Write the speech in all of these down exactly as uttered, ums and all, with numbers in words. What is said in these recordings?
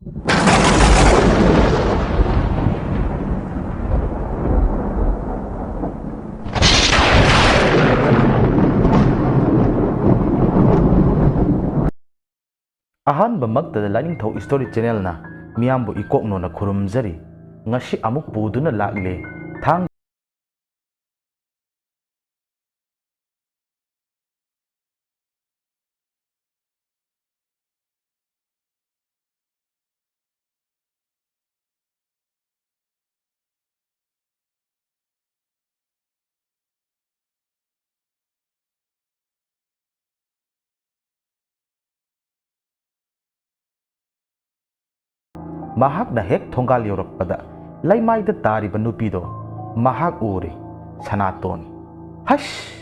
ꯑꯍꯥꯟꯕꯃꯛꯇꯗ ꯂꯥꯏꯅꯤꯡꯊꯧ story ꯆꯦꯅꯦꯜꯅ ꯃꯤꯌꯥꯝꯕꯨ ꯏꯀꯣꯛꯅꯣꯅ ꯈꯨꯔꯨꯝꯖꯔꯤ꯫ ꯉꯁꯤ ꯑꯃꯨꯛ ꯄꯨꯗꯨꯅ ꯂꯥꯛꯂꯦ꯫ ꯊꯥꯡ ꯃꯍꯥꯛꯅ ꯍꯦꯛ ꯊꯣꯡꯒꯥꯜ ꯌꯧꯔꯛꯄꯗ ꯂꯩꯃꯥꯏꯗ ꯇꯥꯔꯤꯕ ꯅꯨꯄꯤꯗꯣ ꯃꯍꯥꯛ ꯎꯔꯦ꯫ ꯁꯅꯥꯇꯣꯟ꯫ ꯍꯁ!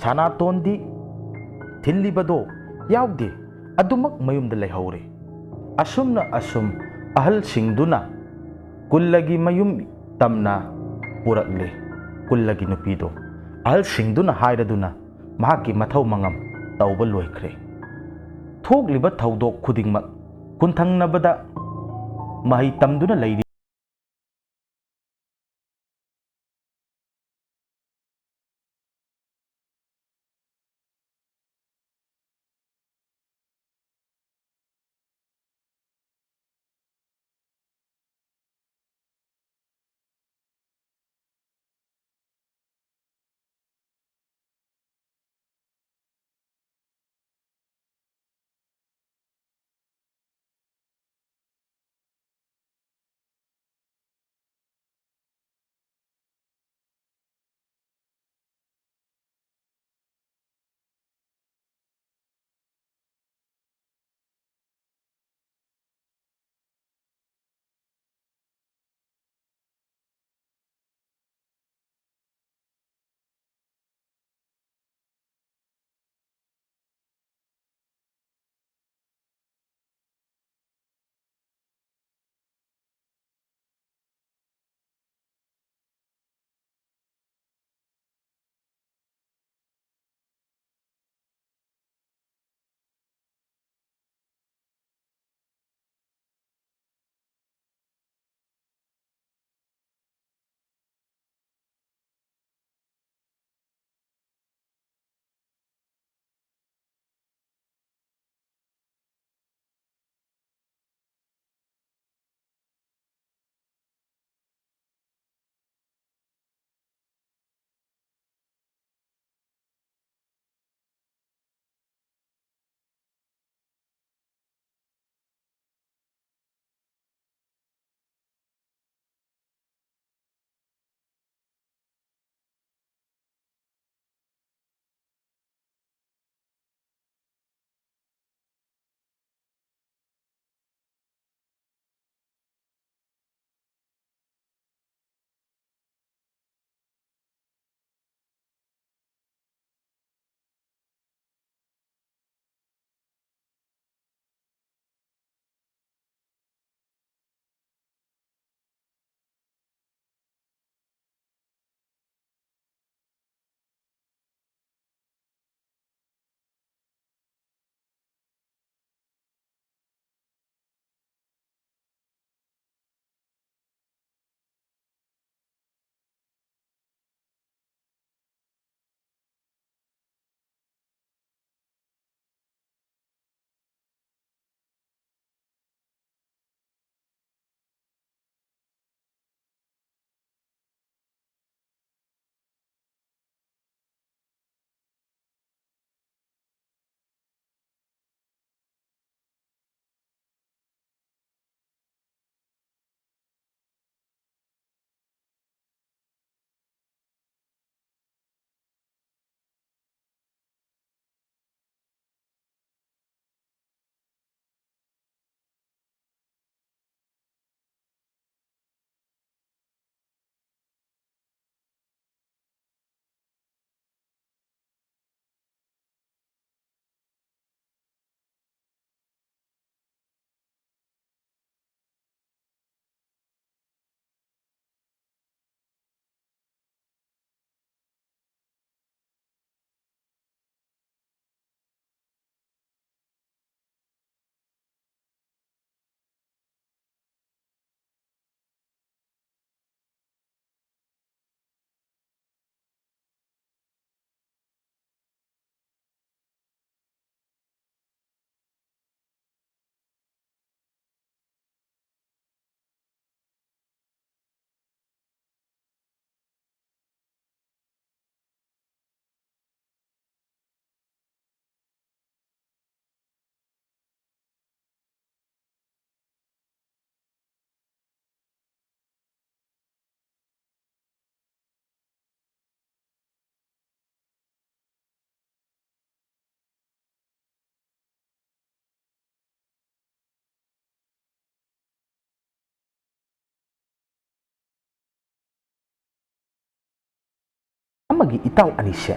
ꯁꯅꯥꯇꯣꯟꯗꯤ ꯊꯤꯜꯂꯤꯕꯗꯣ ꯌꯥꯎꯗꯦ, ꯑꯗꯨꯃꯛ ꯃꯌꯨꯝꯗ ꯂꯩꯍꯧꯔꯦ꯫ ꯑꯁꯨꯝꯅ ꯑꯁꯨꯝ ꯑꯍꯜꯁꯤꯡꯗꯨꯅ ꯀꯨꯜꯂꯒꯤ ꯃꯌꯨꯝ ꯇꯝꯅ ꯄꯨꯔꯛꯂꯦ꯫ ꯀꯨꯜꯂꯒꯤ ꯅꯨꯄꯤꯗꯣ ꯑꯍꯜꯁꯤꯡꯗꯨꯅ ꯍꯥꯏꯔꯗꯨꯅ ꯃꯍꯥꯛꯀꯤ ꯃꯊꯧ ꯃꯉꯝ ꯇꯧꯕ ꯂꯣꯏꯈ꯭ꯔꯦ꯫ ꯊꯣꯛꯂꯤꯕ ꯊꯧꯗꯣꯛ ꯈꯨꯗꯤꯡꯃꯛ ꯍꯨꯟꯊꯪꯅꯕꯗ ꯃꯍꯩ ꯇꯝꯗꯨꯅ ꯂꯩꯔꯤ꯫ ꯏꯇꯥꯎ ꯑꯅꯤꯁꯦ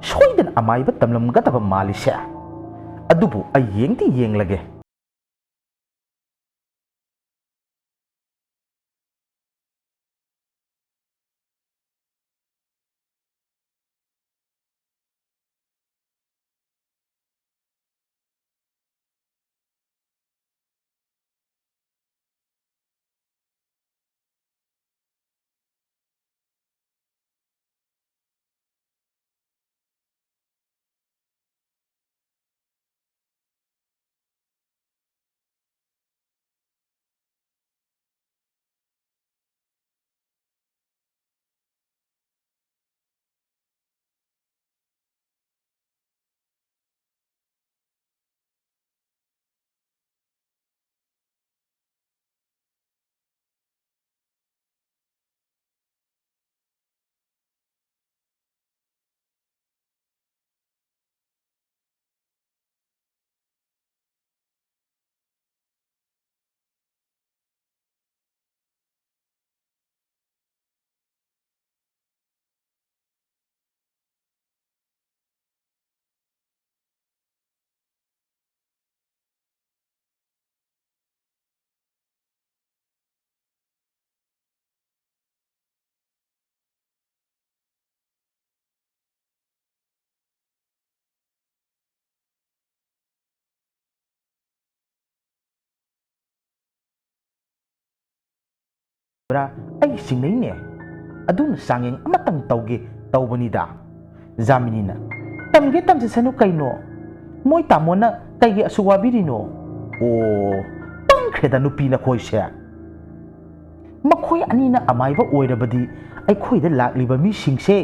ꯁꯣꯏꯗꯅ ꯑꯃꯥꯏꯕ ꯇꯝꯂꯝꯒꯗꯕ ꯃꯥꯜꯂꯤꯁꯦ꯫ ꯑꯗꯨꯕꯨ ꯑꯩ ꯌꯦꯡꯗꯤ ꯌꯦꯡꯂꯒꯦ꯫ ꯕ꯭ꯔꯥ, ꯑꯩ ꯆꯤꯡꯅꯩꯅꯦ꯫ ꯑꯗꯨꯅ ꯆꯥꯡꯌꯦꯡ ꯑꯃꯇꯪ ꯇꯧꯒꯦ ꯇꯧꯕꯅꯤꯗ꯫ ꯖꯥꯃꯤꯅꯤꯅ, "ꯇꯝꯒꯦ ꯇꯝꯖꯁꯅꯨ ꯀꯩꯅꯣ꯫ ꯃꯣꯏ ꯇꯥꯃꯣꯅ ꯀꯩꯒꯤ ꯑꯁꯨꯛ ꯋꯥꯕꯤꯔꯤꯅꯣ?" ꯑꯣ, ꯄꯪꯈ꯭ꯔꯦꯗ ꯅꯨꯄꯤ ꯅꯈꯣꯏꯁꯦ꯫ ꯃꯈꯣꯏ ꯑꯅꯤꯅ ꯑꯃꯥꯏꯕ ꯑꯣꯏꯔꯕꯗꯤ ꯑꯩꯈꯣꯏꯗ ꯂꯥꯛꯂꯤꯕ ꯃꯤꯁꯤꯡꯁꯦ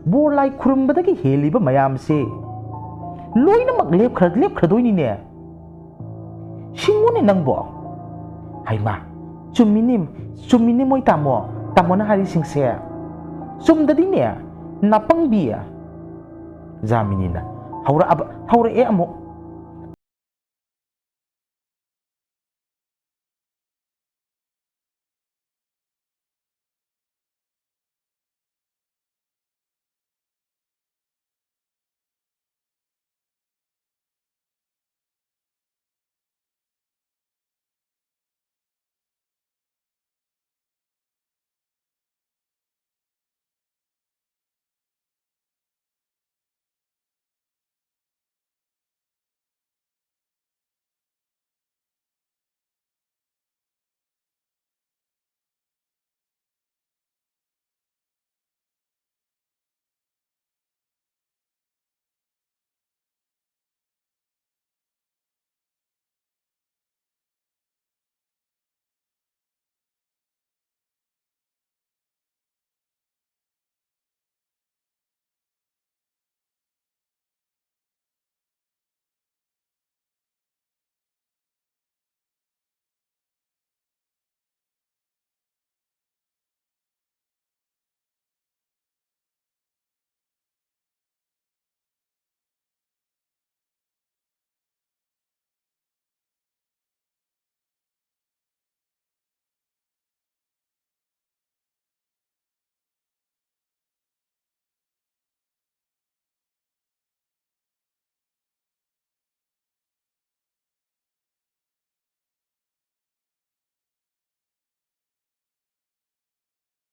ꯕꯣꯔ ꯂꯥꯏ ꯈꯨꯔꯨꯝꯕꯗꯒꯤ ꯍꯦꯜꯂꯤꯕ ꯃꯌꯥꯝꯁꯦ ꯂꯣꯏꯅꯃꯛ ꯂꯦꯞꯈ꯭ꯔ-, ꯂꯦꯞꯈ꯭ꯔꯗꯣꯏꯅꯤꯅꯦ꯫ ꯁꯤꯡꯉꯨꯅꯦ ꯅꯪꯕꯣ꯫ ꯍꯩꯃꯥ, ꯆꯨꯝꯃꯤꯅꯦ, ꯆꯨꯝꯃꯤꯅꯦ ꯃꯣꯏ ꯇꯥꯃꯣ, ꯇꯥꯃꯣꯅ ꯍꯥꯏꯔꯤꯁꯤꯡꯁꯦ꯫ ꯆꯨꯝꯗꯗꯤꯅꯦ, ꯅꯥꯄꯪꯕꯤ꯫ ꯖꯥꯃꯤꯅꯤꯅ, "ꯍꯧꯔꯛꯑꯕ, ꯍꯧꯔꯛꯑꯦ ꯑꯃꯨꯛ"꯫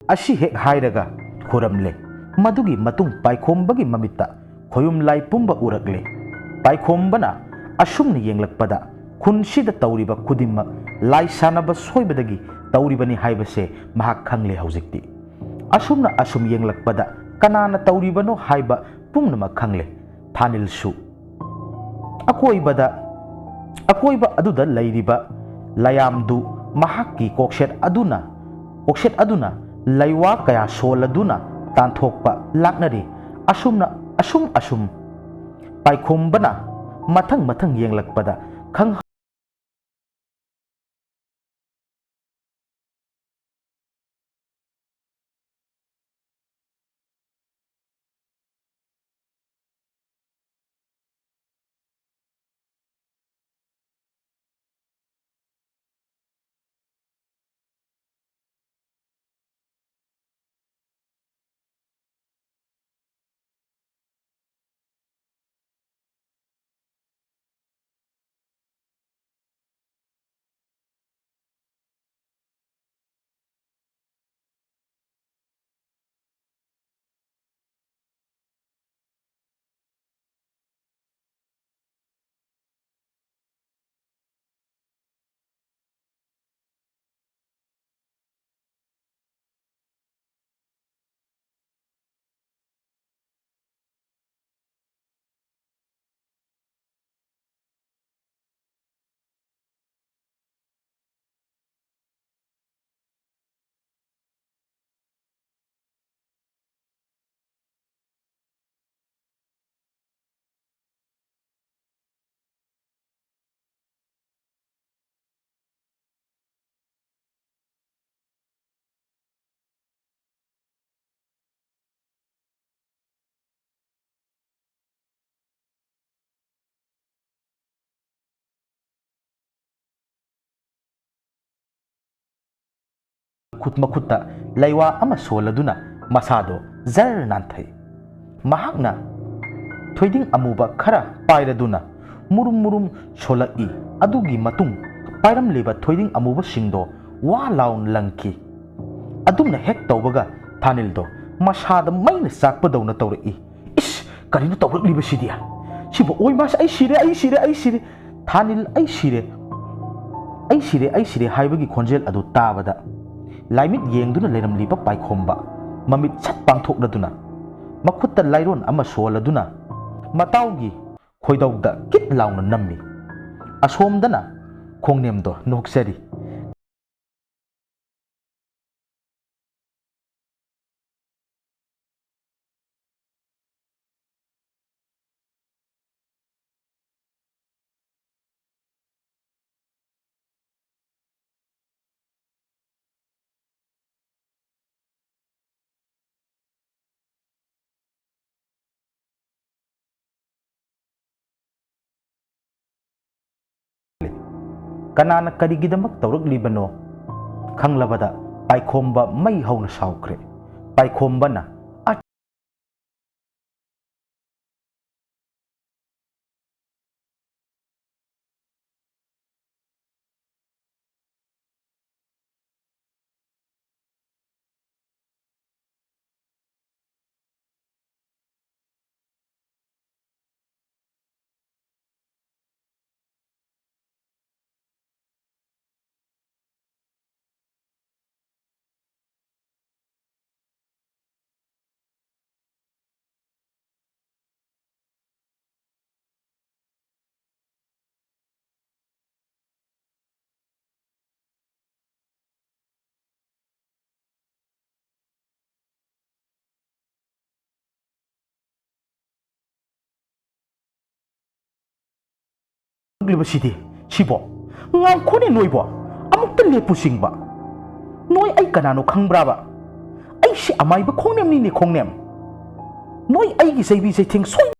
ꯑꯁꯤ ꯍꯦꯛ ꯍꯥꯏꯔꯒ ꯈꯨꯔꯝꯂꯦ꯫ ꯃꯗꯨꯒꯤ ꯃꯇꯨꯡ ꯄꯥꯏꯈꯣꯝꯕꯒꯤ ꯃꯃꯤꯠꯇ ꯈꯣꯌꯨꯝ ꯂꯥꯏ ꯄꯨꯝꯕ ꯎꯔꯛꯂꯦ꯫ ꯄꯥꯏꯈꯣꯝꯕꯅ ꯑꯁꯨꯝꯅ ꯌꯦꯡꯂꯛꯄꯗ ꯈꯨꯟꯁꯤꯗ ꯇꯧꯔꯤꯕ ꯈꯨꯗꯤꯡꯃꯛ ꯂꯥꯏ ꯁꯥꯟꯅꯕ ꯁꯣꯏꯕꯗꯒꯤ ꯇꯧꯔꯤꯕꯅꯤ ꯍꯥꯏꯕꯁꯦ ꯃꯍꯥꯛ ꯈꯪꯂꯦ ꯍꯧꯖꯤꯛꯇꯤ꯫ ꯑꯁꯨꯝꯅ ꯑꯁꯨꯝ ꯌꯦꯡꯂꯛꯄꯗ ꯀꯅꯥꯅ ꯇꯧꯔꯤꯕꯅꯣ ꯍꯥꯏꯕ ꯄꯨꯝꯅꯃꯛ ꯈꯪꯂꯦ꯫ ꯊꯥꯅꯤꯜꯁꯨ꯫ ꯑꯀꯣꯏꯕꯗ, ꯑꯀꯣꯏꯕ ꯑꯗꯨꯗ ꯂꯩꯔꯤꯕ ꯂꯌꯥꯝꯗꯨ ꯃꯍꯥꯛꯀꯤ ꯀꯣꯛꯁꯦꯠ ꯑꯗꯨꯅ, ꯀꯣꯛꯁꯦꯠ ꯑꯗꯨꯅ ꯂꯩꯋꯥ ꯀꯌꯥ ꯁꯣꯜꯂꯗꯨꯅ ꯇꯥꯟꯊꯣꯛꯄ ꯂꯥꯛꯅꯔꯤ꯫ ꯑꯁꯨꯝꯅ, ꯑꯁꯨꯝ ꯑꯁꯨꯝ ꯄꯥꯏꯈꯣꯝꯕꯅ ꯃꯊꯪ ꯃꯊꯪ ꯌꯦꯡꯂꯛꯄꯗ ꯈꯪ ꯈꯨꯠ ꯃꯈꯨꯠꯇ ꯂꯩꯋꯥ ꯑꯃ ꯁꯣꯜꯂꯗꯨꯅ ꯃꯁꯥꯗꯣ ꯖꯔ ꯅꯥꯟꯊꯩ꯫ ꯃꯍꯥꯛꯅ ꯊꯣꯏꯗꯤꯡ ꯑꯃꯨꯕ ꯈꯔ ꯄꯥꯏꯔꯗꯨꯅ ꯃꯨꯔꯨꯝ ꯃꯨꯔꯨꯝ ꯁꯣꯜꯂꯛꯏ꯫ ꯑꯗꯨꯒꯤ ꯃꯇꯨꯡ ꯄꯥꯏꯔꯝꯂꯤꯕ ꯊꯣꯏꯗꯤꯡ ꯑꯃꯨꯕꯁꯤꯡꯗꯣ ꯋꯥ ꯂꯥꯎꯅ ꯂꯪꯈꯤ꯫ ꯑꯗꯨꯝꯅ ꯍꯦꯛ ꯇꯧꯕꯒ ꯊꯥꯅꯤꯜꯗꯣ ꯃꯁꯥꯗ ꯃꯩꯅ ꯆꯥꯛꯄꯗꯧꯅ ꯇꯧꯔꯛꯏ꯫ "ꯏꯁ, ꯀꯔꯤꯅꯣ ꯇꯧꯔꯛꯂꯤꯕꯁꯤꯗꯤ? ꯁꯤꯕꯨ ꯑꯣꯏ ꯃꯥꯁꯦ, ꯑꯩ ꯁꯤꯔꯦ, ꯑꯩ ꯁꯤꯔꯦ, ꯑꯩ ꯁꯤꯔꯦ! ꯊꯥꯅꯤꯜ, ꯑꯩ ꯁꯤꯔꯦ, ꯑꯩ ꯁꯤꯔꯦ, ꯑꯩ ꯁꯤꯔꯦ" ꯍꯥꯏꯕꯒꯤ ꯈꯣꯟꯖꯦꯜ ꯑꯗꯨ ꯇꯥꯕꯗ, ꯂꯥꯏꯃꯤꯠ ꯌꯦꯡꯗꯨꯅ ꯂꯩꯔꯝꯂꯤꯕ ꯄꯥꯏꯈꯣꯝꯕ ꯃꯃꯤꯠ ꯁꯠ ꯄꯥꯡꯊꯣꯛꯂꯗꯨꯅ, ꯃꯈꯨꯠꯇ ꯂꯥꯏꯔꯣꯟ ꯑꯃ ꯁꯣꯜꯂꯗꯨꯅ, ꯃꯇꯥꯎꯒꯤ ꯈꯣꯏꯗꯧꯗ ꯀꯤꯠ ꯂꯥꯎꯅ ꯅꯝꯃꯤ꯫ ꯑꯁꯣꯝꯗꯅ ꯈꯣꯡꯅꯦꯝꯗꯣ ꯅꯣꯛꯆꯔꯤ꯫ ꯀꯅꯥꯅ ꯀꯔꯤꯒꯤꯗꯃꯛ ꯇꯧꯔꯛꯂꯤꯕꯅꯣ ꯈꯪꯂꯕꯗ ꯄꯥꯏꯈꯣꯝꯕ ꯃꯩ ꯍꯧꯅ ꯁꯥꯎꯈ꯭ꯔꯦ꯫ ꯄꯥꯏꯈꯣꯝꯕꯅ, "ꯑꯠ!" ꯁꯤꯗꯤ, ꯁꯤꯕꯣ? ꯉꯥꯡꯈꯣꯅꯦ ꯅꯣꯏꯕꯣ, ꯑꯃꯨꯛꯇ ꯂꯦꯞꯄꯨ ꯁꯤꯡꯕ꯫ ꯅꯣꯏ ꯑꯩ ꯀꯅꯥꯅꯣ ꯈꯪꯕ꯭ꯔꯥꯕ? ꯑꯩꯁꯤ ꯑꯃꯥꯏꯕ ꯈꯣꯡꯅꯦꯝꯅꯤꯅꯦ, ꯈꯣꯡꯅꯦꯝ꯫ ꯅꯣꯏ ꯑꯩꯒꯤ ꯆꯩꯕꯤ ꯆꯩꯊꯦꯡ ꯁꯣꯏ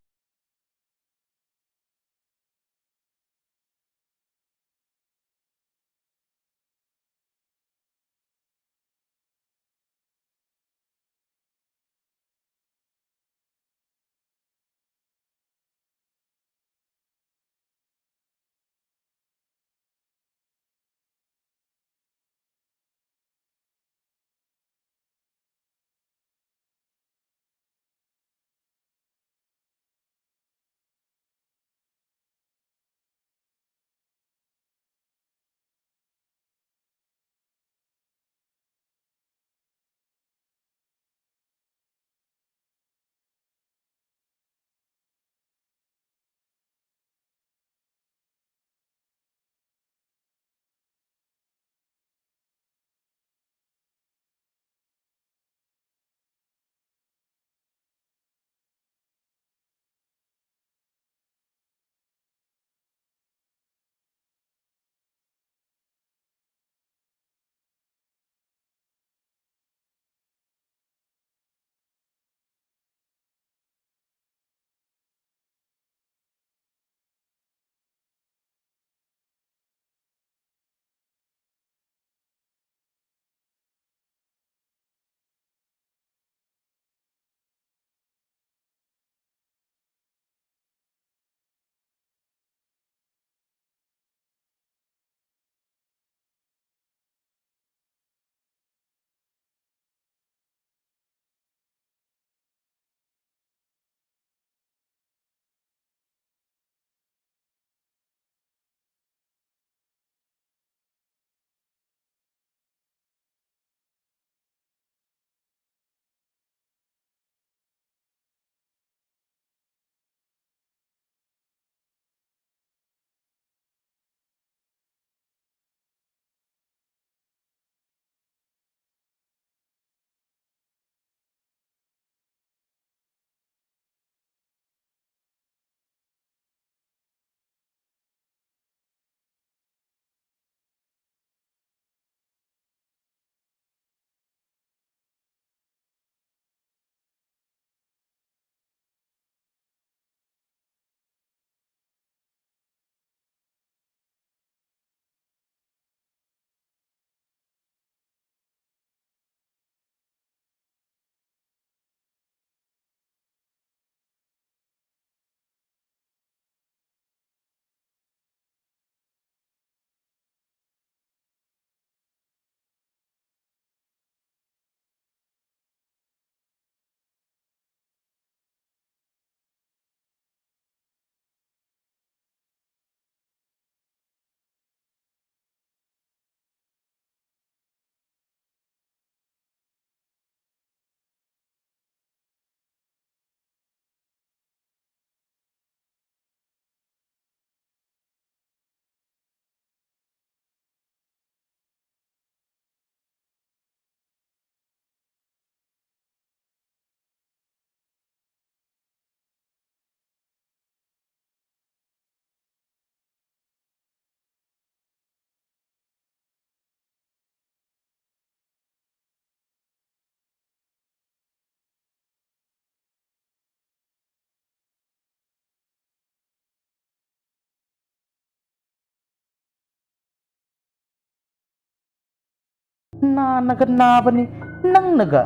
ꯅꯥꯅꯒ ꯅꯥꯕꯅꯤ, ꯅꯪꯅꯒ,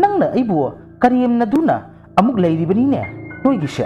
ꯅꯪꯅ ꯑꯩꯕꯨ ꯀꯔꯦꯝꯅꯗꯨꯅ ꯑꯃꯨꯛ ꯂꯩꯔꯤꯕꯅꯤꯅꯦ ꯅꯣꯏꯒꯤꯁꯦ꯫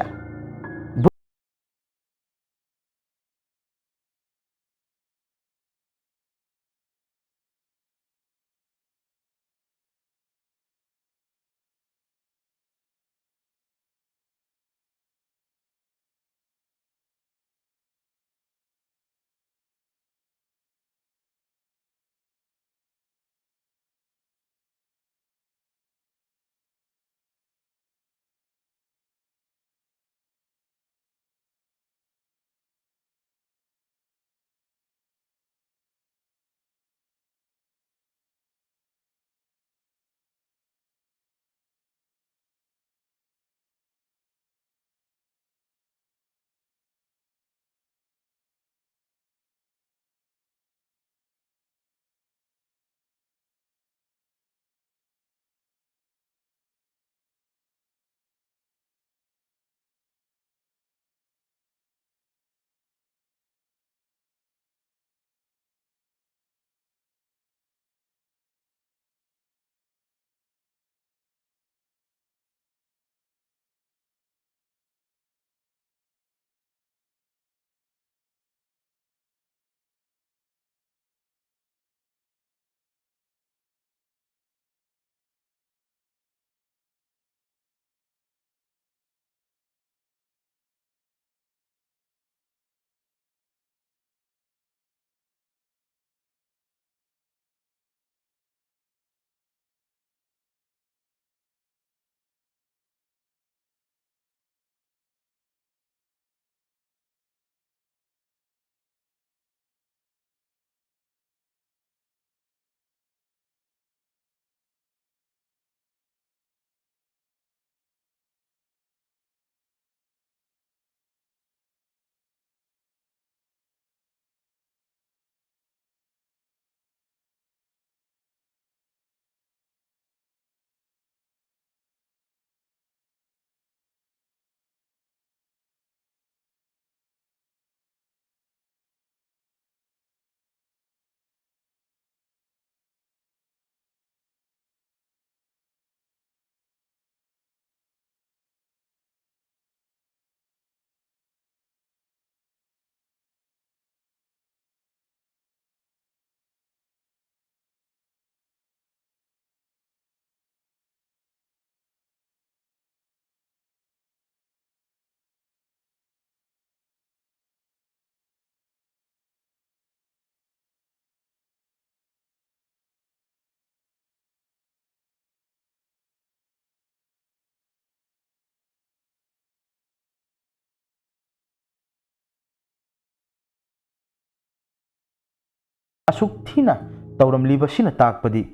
ꯑꯁꯨꯛ ꯊꯤꯅ ꯇꯧꯔꯝꯂꯤꯕꯁꯤꯅ ꯇꯥꯛꯄꯗꯤ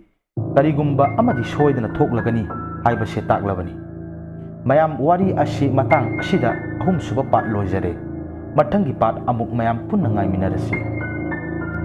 ꯀꯔꯤꯒꯨꯝꯕ ꯑꯃꯗꯤ ꯁꯣꯏꯗꯅ ꯊꯣꯛꯂꯒꯅꯤ ꯍꯥꯏꯕꯁꯦ ꯇꯥꯛꯂꯕꯅꯤ꯫ ꯃꯌꯥꯝ, ꯋꯥꯔꯤ ꯑꯁꯤ ꯃꯇꯥꯡ ꯑꯁꯤꯗ ꯑꯍꯨꯝꯁꯨꯕ part ꯂꯣꯏꯖꯔꯦ꯫ ꯃꯊꯪꯒꯤ part ꯑꯃꯨꯛ ꯃꯌꯥꯝ ꯄꯨꯟꯅ ꯉꯥꯏꯃꯤꯟꯅꯔꯁꯤ꯫